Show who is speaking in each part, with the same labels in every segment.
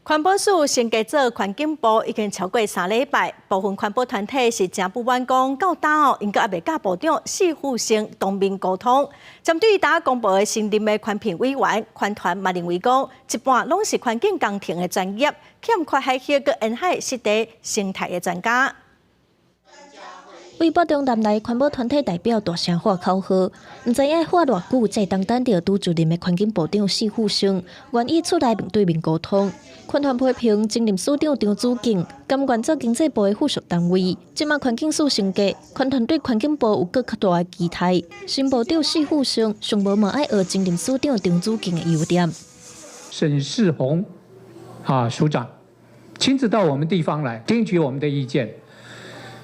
Speaker 1: 環保署升格做環境部已經超過3禮拜，部分環保團體是誠不滿講，到今哦，𪜶閣猶未佮部長史富生當面溝通。針對今公布的新任的環評委員，環團嘛認為講，一半攏是環境工程的專業，欠缺海域佮沿海濕地生態的專家。
Speaker 2: 為北中南來環保團體代表大聲喊口號，毋知影喊偌久，才當等著拄就任的環境部長史富生願意出來面對面溝通。環團批評前任署長張子敬甘願做經濟部的附屬單位，這馬環境署升格，環團對環境部有閣較大的期待。新部長史富生上無嘛愛學前任署長張子敬的優點。
Speaker 3: 沈世宏啊署長親自到我們地方來聽取我們的意見。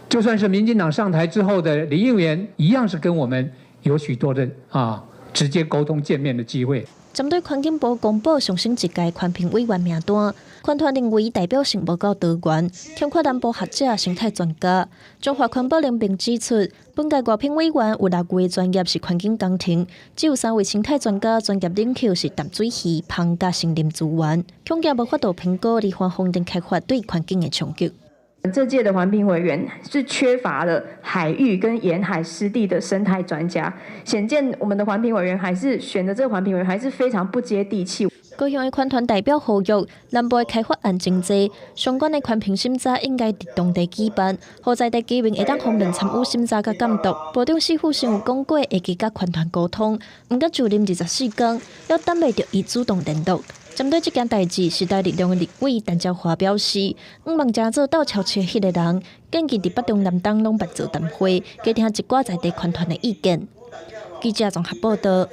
Speaker 3: 就算是民進黨上台之後的林應元，一樣是跟我們有許多的直接溝通見面的機會。
Speaker 2: 針對環境部公布上新一屆環評委員名單，環團認為代表性無夠多元，欠缺南部學者、生態專家。中華環保聯盟指出，本屆外評委員有六位專業是環境工程，只有三位生態專家，專業領域是淡水魚、蜂佮森林資源，恐驚無法度評估離岸風電開發對環境的衝擊。
Speaker 4: 這屆的環評委員是缺乏了海域跟沿海濕地的生態專家，顯見我們的環評委員還是選的這個環評委員還是非常不接地氣。
Speaker 2: 高雄的環團代表呼籲，南部的開發案真濟，相關的環評審查應該佇當地舉辦，予在地居民會當方便參與審查佮監督。部長史富生有講過，會去佮環團溝通，毋過就任24天，猶等袂著伊主動聯絡。針對這件代誌，時代力量的立委陳椒華表示，向望成做鬥超車彼個人，建議佇北中南東攏辦座談會，加聽一寡在地環團的意見。記者綜合報道。